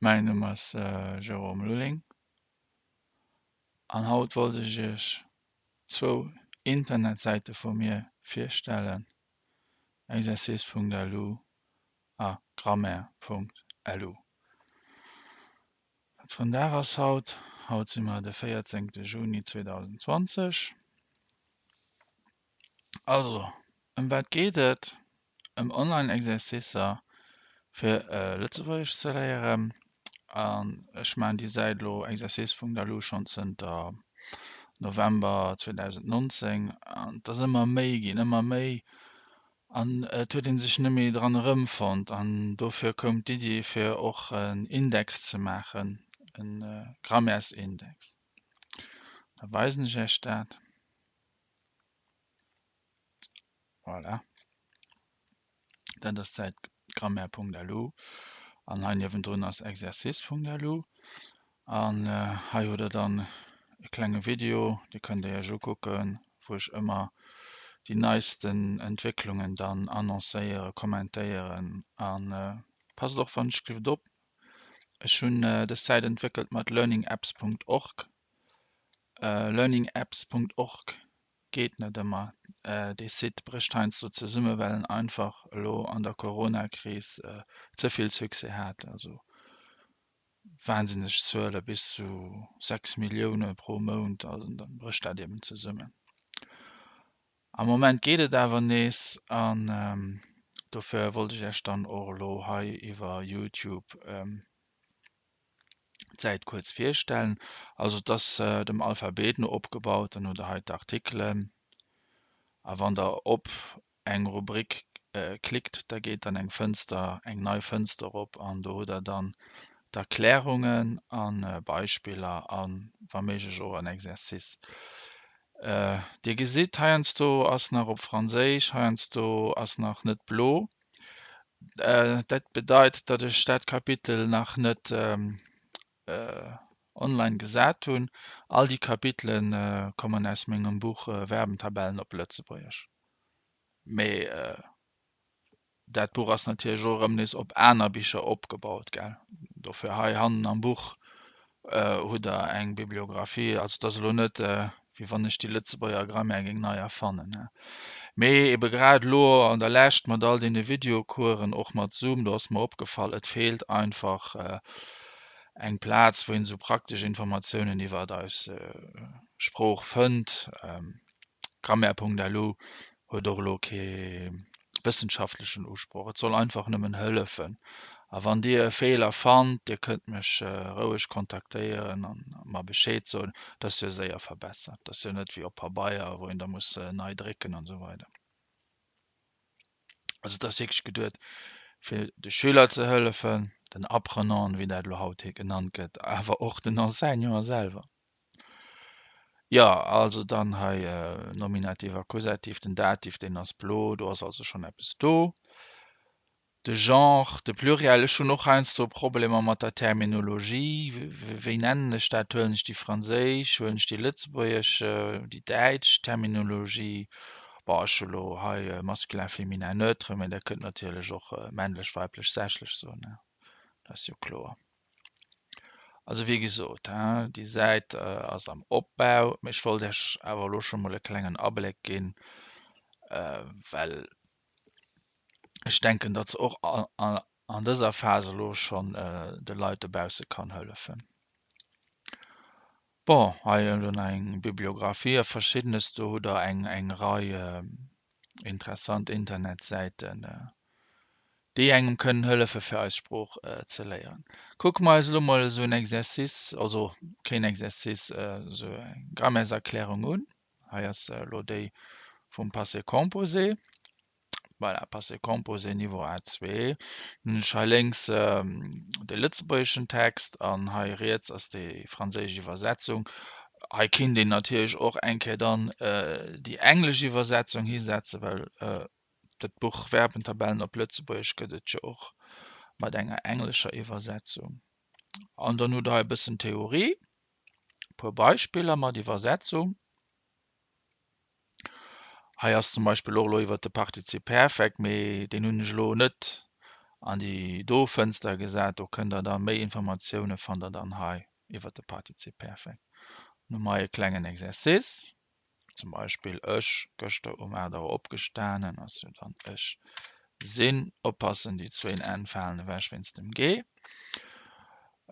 Mäin Numm ass Jérôme Lulling an haut wollt ech iech zwou Internetsäite vu mir virstellen, exercice.lu a grammaire.lu. Wat fir en Dag ass haut? Haut si mer de 14 Juni 2020. Also, ëm wat geet et? Ëm Online-Exercicer fir Lëtzebuergesch ze léieren. An ech maachen déi Säit elo, exercice.lu, schonn zënter November 2019. An et ass ëmmer méi ginn, ëmmer méi. An et huet ee sech net méi dran erëmfonnt. An dofir koum d'Iddi, fir och en Index ze maachen, e Grammairsindex. Da weisen ech Iech dat. Voilà. Dat ass d'Säit grammaire.lu an hei niewendrun ass exercice.lu an hei hutt der dann e klenge Video, dee kënnt der iech ukucken, wou ech ëmmer déi neisten Entwécklungen dann annoncéieren, kommentéieren an passt och wann ech gelift op, ech hunn dës Säit entwéckelt mat learningapps.org, learningapps.org geet net ëmmer. Dee Site brécht heiansdo zesumme well en einfach elo an der Corona-Kris ze vill Succès hat. Also wahnsinneg Zuele bis zu 6 Millioune pro Mount, also da brécht dat eben zesummen. Am Moment geet et awer nees an dofir wollt ech Iech dann och elo hei iwwer Youtube d'Säit kuerz virstellen. Also et ass dem Alphabet no opgebaut, dann hutt der hei d'Artikelen a wann der op eng Rubrik klickt, da geet dann eng Fënster, eng nei Fënster op an do hutt der dann d'Erklärungen a Beispiller a wa méiglech och en Exercice. Dir gesitt, heiansdo ass nach op Franséisch, heiansdo ass nach net blo. Dat bedeit, datt ech dat Kapitel nach net online gesat hunn. All déi Kapitele kommen aus mengem Buch Verbentabellen op Lëtzebuergesch. Mee dat Buch ass natierlech och erëm nees op aner Bicher opgebaut, gell. Dofir hei hannen am Buch hutt der eng Bibliographie. Also et ass elo net, wéi wann ech déi Lëtzebuerger Grammaire géing nei erfannen. Mee ebe grad elo an der Lescht mat all deene Videocoursen, och mat Zoom, do ass mer opgefall, et feelt einfach eng Plaz, wou een esou praktesch Informatiounen iwwert eis Sprooch fënnt. Grammaire.lu huet och elo kee wëssenschaftlechen Usproch, et soll einfach nëmmen hëllefen. A wann Dir e Feeler fannt, Dir kënnt mech roueg kontaktéieren an mer Bescheed soen, dat ass jo séier verbessert. Dat ass jo net wéi op Pabeier, wou een da muss nei drécken an esou weider. Also et ass wierklech geduet, fir de Schüler ze hëllefen, den Apprenanten, wéi dat elo haut genannt gëtt, awer och den Enseignanten selwer. Jo, also dann hei Nominativ, Akkusativ, den Dativ, deen ass blo, do ass also schonn eppes do. De Genre, de Pluriel, ech hunn och heiansdo Problemer mat der Terminologie, wéi nennen ech dat, huelen ech déi franséisch, huelen ech déi lëtzebuergesch, déi däitsch Terminologie? Bon, ech hu lo hei masculin, féminin, neutre, mä der kënnt natierlech och männlech, weiblech, sächlech soen, dat ass jo kloer. Also wéi gesot, déi Säit ass am Opbau, mee ech wollt Iech awer elo scho mol e klengen Abléck ginn, well ech denken, datt se och an dëser Phas elo schonn de Leit dobausse kann hëllefen. Bon, hei elo nach eng Bibliographie a Verschiddenes, do hutt Der eng Rei interessant Internetsäiten, déi engem kënnen hëllefe fir eis Sprooch ze léieren. Kucke mer eis elo mol esou en Exercice, also keen Exercice, esou eng Grammairserklärung un. Hei ass elo déi vum Passé composé. Voilà, Passé composé Niveau A2. Dann hunn ech hei lénks de lëtzebuergeschen Text an hei riets ass déi franséisch Iwwersetzung. Hei kinnt een natierlech och eng Kéier dann déi englesch Iwwersetzung hisetzen, well dat Buch Verbentabellen op Lëtzebuergesch gëtt et jo och mat enger englescher Iwwersetzung. An dann hutt Der hei e bëssen Theorie, e puer Beispiller mat Iwwersetzung. Hei ass zum Beispill och elo iwwert de Partizip Perfekt, mee deen hunn ech elo net. An déi do Fënster gesat, do kënnt der da méi Informatioune fannt der dann hei iwwer de Partizip Perfekt. Nun hu mer hei e klengen Exercice, zum Beispill ech gëschter um 8 Auer opgestanen, ass jo dann ech sinn, oppassen déi zwéin N falen ewech wéinst dem G,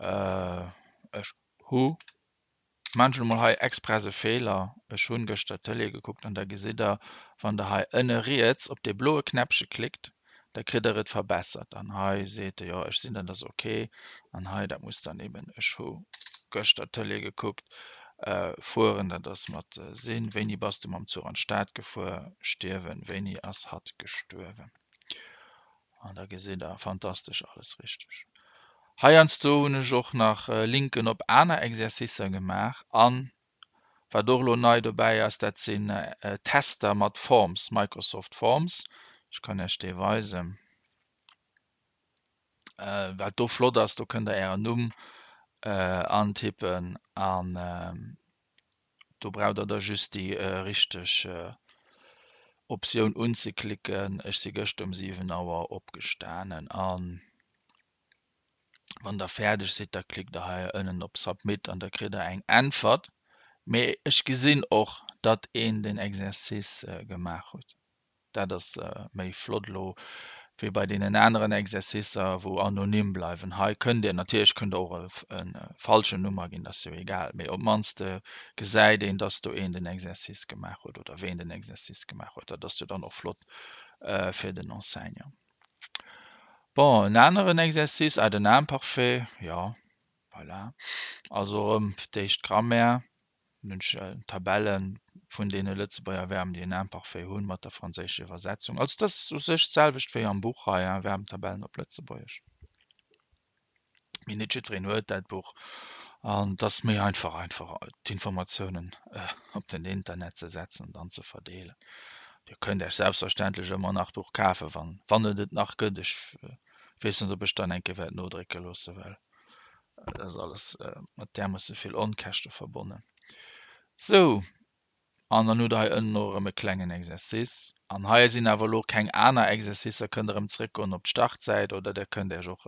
ech hu Maachen ech elo mol hei express e Feeler, ech hunn gëschter d'Tëlee gekuckt an da gesitt der, wann der hei ënne riets op dee bloe Knäppche klickt, da kritt der et verbessert an hei seet e jo ech sinn, dat ass ok an hei dat muss dann eben ech hu gëschter d'Tëlee gekuckt, fueren, dat ass mat sinn, wéini bass du mam Zuch an d'Stad gefuer, stierwen, wéini ass hatt gestuerwen. An da gesitt der, fantastesch, alles richteg. Heiansdo hunn ech och nach Linken op aner Exercicer gemaach. An wat och elo nei dobäi ass, dat sinn Tester mat Forms, Microsoft Forms. Ech kann Iech déi weisen. Wat do flott ass, do kënnt der Ären Numm antippen an Do braucht der da just déi richteg Optioun unzeklicken. Ech si gëschter um 7 Auer opgestanen an wann der fäerdeg sidd, da klickt der hei ënnen op Submit an da kritt der eng Äntwert. Mee ech gesinn och, datt een den Exercice gemaach huet. Dat ass méi flott elo wéi bei deenen aneren Exercicer, wou anonym bleiwen. Hei kënnt Dir, natierlech kënnt Der och e falschen Numm aginn, dat ass jo egal, mee op d'mannst gesäit een, dass do een den Exercice gemaach huet oder ween den Exercice gemaach huet. Dat ass jo dann och flott fir den Enseignant. Bon, en aneren Exercice, ah, den Imparfait, jo, voilà. Also erëm fir d'éischt d'Grammaire. Hunn ech Tabelle vun deene Lëtzebuerger Verben, déi en Imparfait hunn, mat der franséischer Iwwersetzung. Also dat ass u sech d'selwecht wéi am Buch hei, Verbentabellen op Lëtzebuergesch. Mee net jiddwereen huet dat Buch an et ass méi einfach, einfach d'Informatiounen op den Internet ze setzen an dann ze verdeelen. Dir kënnt Iech selbstverständlech ëmmer nach d'Buch kafen, wann, wann et et nach gëtt. Ech weess net, ob ech dann eng Kéier wäert nodrécke loosse, well Dat ass alles mat därmoosse vill Onkäschte verbonnen. Sou, an dann hutt der hei ënnen och erëm e klengen Exercice. An hei sinn awer elo keng aner Exercicer. Kënnt der erëm zréckgoen op d'Startsäit oder der kënnt Iech och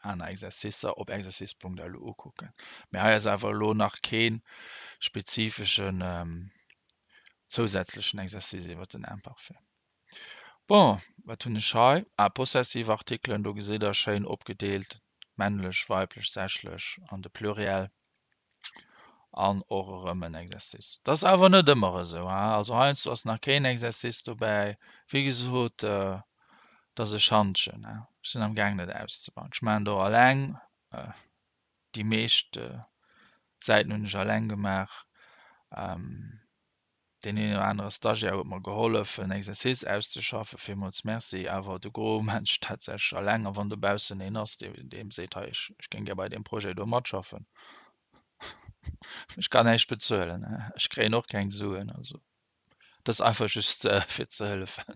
aner Exercicer op exercice.lu ukucken. Mee hei ass awer elo nach kee spezifeschen zousätzlechen Exercice iwwer den Imparfait. Bon, wat hunn ech hei? Ah, possessiv Artikelen, do gesitt der schéin opgedeelt, männlech, weiblech, sächlech an de Pluriel. An och erëm en Exercice. Dat ass awer net ëmmer esou, hein? Also heiansdo ass nach keen Exercice dobäi. Wéi gesot, dat ass e Schantjen, hein? Ech sinn amgaangen et auszebauen. Ech maachen et och alleng. Déi meescht Säiten hunn ech alleng gemaach. Deen een oder anere Stagiaire huet mer gehollef, en Exercice auszeschaffen, villmools Merci. Awer de Gros maan ech tatsächlech alleng. A wann dobaussen een ass, dee deem seet, hei ech ech géing gär bei deem Projet do matschaffen, ech kann näischt bezuelen, ech kréien och keng Suen, also dat ass einfach just fir ze hëllefen.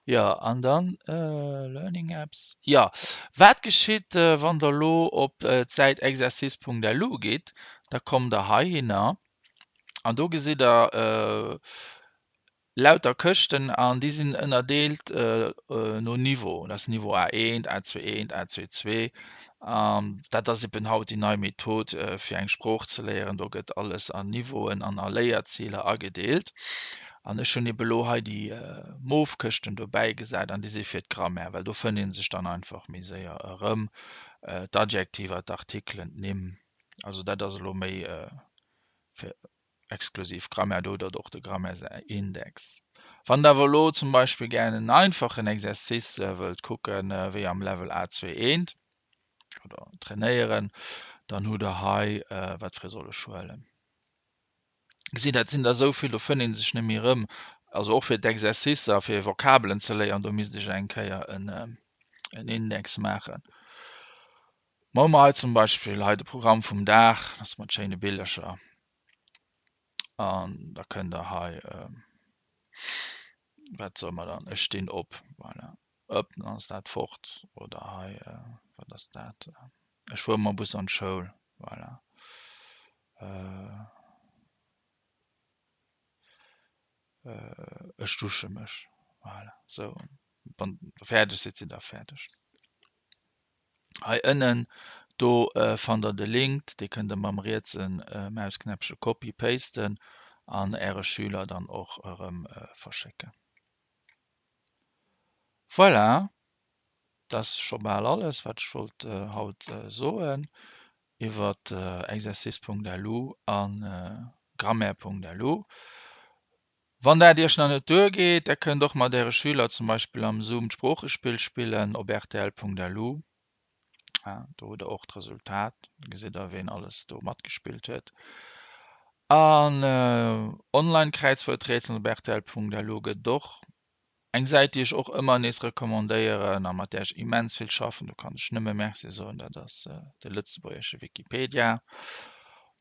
Jo, an dann Learning Apps, jo, wat geschitt wann der elo op d'Säit exercice.lu gitt, da kommt der heihinner An do gesitt der lauter Këschten an déi sinn ënnerdeelt no Niveau. Dat ass Niveau A1, A21, A22. An dat ass eben haut déi nei Method, fir eng Sprooch ze léieren. Do gëtt alles an Niveauen an a Léierziler agedeelt. An ech hunn ebe lo hei déi mof Këschten dobäi gesat an déi si fir d'Grammaire, well do fënnt ee sech dann einfach méi séier erëm, d'Adjektiver, d'Artikelen, d'Nimm. Also dat ass elo méi fir exklusiv Grammaire, do hutt Der och de Grammairsindex. Wann Der awer elo zum Beispill gären en einfachen Exercice wëllt kucken, wéi am Level A2 eent, oder trainéieren, dann hutt Der hei, wat fir ee soll ech huelen? Gesitt, dat sinn der esou vill, do fënnt ee sech net méi erëm. Also och fir d'Exercicer, fir Vokabelen ze léieren, do misst ech eng Kéier en, en Index maachen. Mä hu mer hei zum Beispill hei de Programm vum Dag, dat ass mat schéine Billercher. An da kënnt der hei, wat soe mer dann, ech stinn op, voilà. Ëpp, dann ass dat fort. Oder hei, wat ass dat? Ech fuere mam Bus an d'Schoul. Voilà. Ech dusche mech. Voilà. Sou, wann Der fäerdeg sidd, sidd Der fäerdeg. Hei ënnen do fannt der de Link, dee kënnt der mam rietse Mausknäppche copy pasten an äre Schüler dann och erëm verschécken. Voilà, dat ass scho bal alles wat ech wollt haut soen iwwer exercice.lu a grammaire.lu. Wann dat Iech nach net duergeet, där kënnt och mat Äre Schüler zum Beispill am Zoom d'Sproochespill spillen op rtl.lu. Do hutt der och d'Resultat, da gesitt der ween alles do matgespillt huet. An Online-Kräizwuerträtsel op rtl.lu gëtt et och. Eng Säit déi ech och ëmmer nees recommandéieren a mat där ech immens vill schaffen, do kann ech nëmme Merci soen, dat ass de lëtzebuergesche Wikipedia.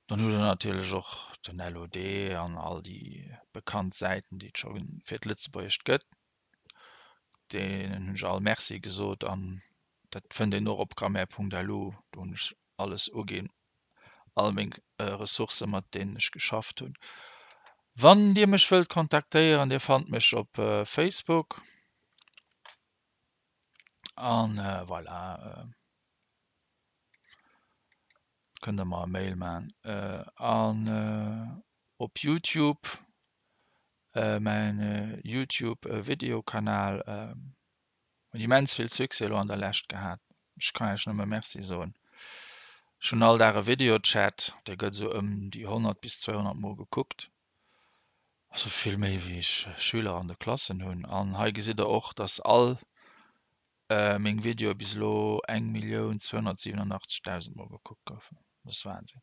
Dann hutt der natierlech och den LOD an all déi bekannt Säiten déi et scho fir d'Lëtzebuergescht gëtt. Deenen hunn ech all Merci gesot an dat fënnt een och op grammaire.lu, do hunn ech alles uginn, all meng Ressourcen, mat deenen ech geschafft hunn. Wann Dir mech wëllt kontaktéieren, Dir fannt mech op Facebook. An voilà, kënnt Der mer e Mail maachen. An op Youtube, mäin Youtube-Videokanal Huet immens vill Succès elo an der Lescht gehat. Ech kann iech nëmme Merci soen. Ech hunn all Dag e Videochat, dee gëtt esou ëm déi 100 bis 200 Mol gekuckt. Also vill méi wéi ech Schüler an de Klassen hunn. An hei gesitt der och, dass all meng Videoe bis elo 1.287.000 Mol gekuckt goufen. Dat ass Wahnsinn.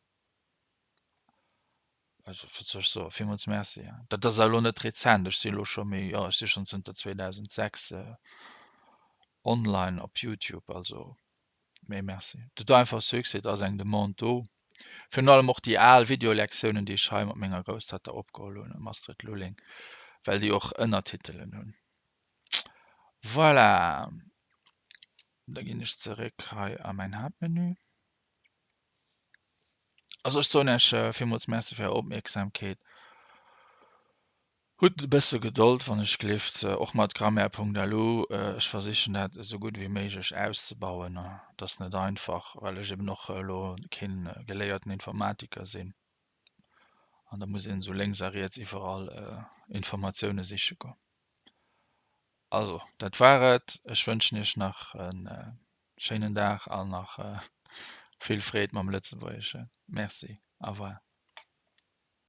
Also wat soll ech soen, villmools Merci. Dat ass awer elo net rezent, ech si elo scho méi, jo ech si schonn zënter 2006 online op Youtube, also mee Merci. Et huet einfach Succès, et ass eng Demande do. Virun allem och déi al Videolektiounen, déi ech hei mat menger Grousstatta opgeholl hunn, dem Astrid Lulling, well déi och Ënnertitelen hunn. Voilà, da ginn ech zeréck hei a mäin Haaptmenü. Also ech soen Iech villmools Merci fir Är Opmierksamkeet. Hutt e bësse Gedold wann ech gleeft, och mat grammaire.lu. Ech versichen dat esou gutt wéi méiglech auszebauen. Et ass net einfach, well ech eben och elo keen geléierten Informatiker sinn an da muss een esou lénks a riets iwwerall Informatioune siche goen. Also dat war et. Ech wënschen Iech nach e schéinen Dag an nach vill Freed mam Lëtzebuergeschen. Merci. Au revoir.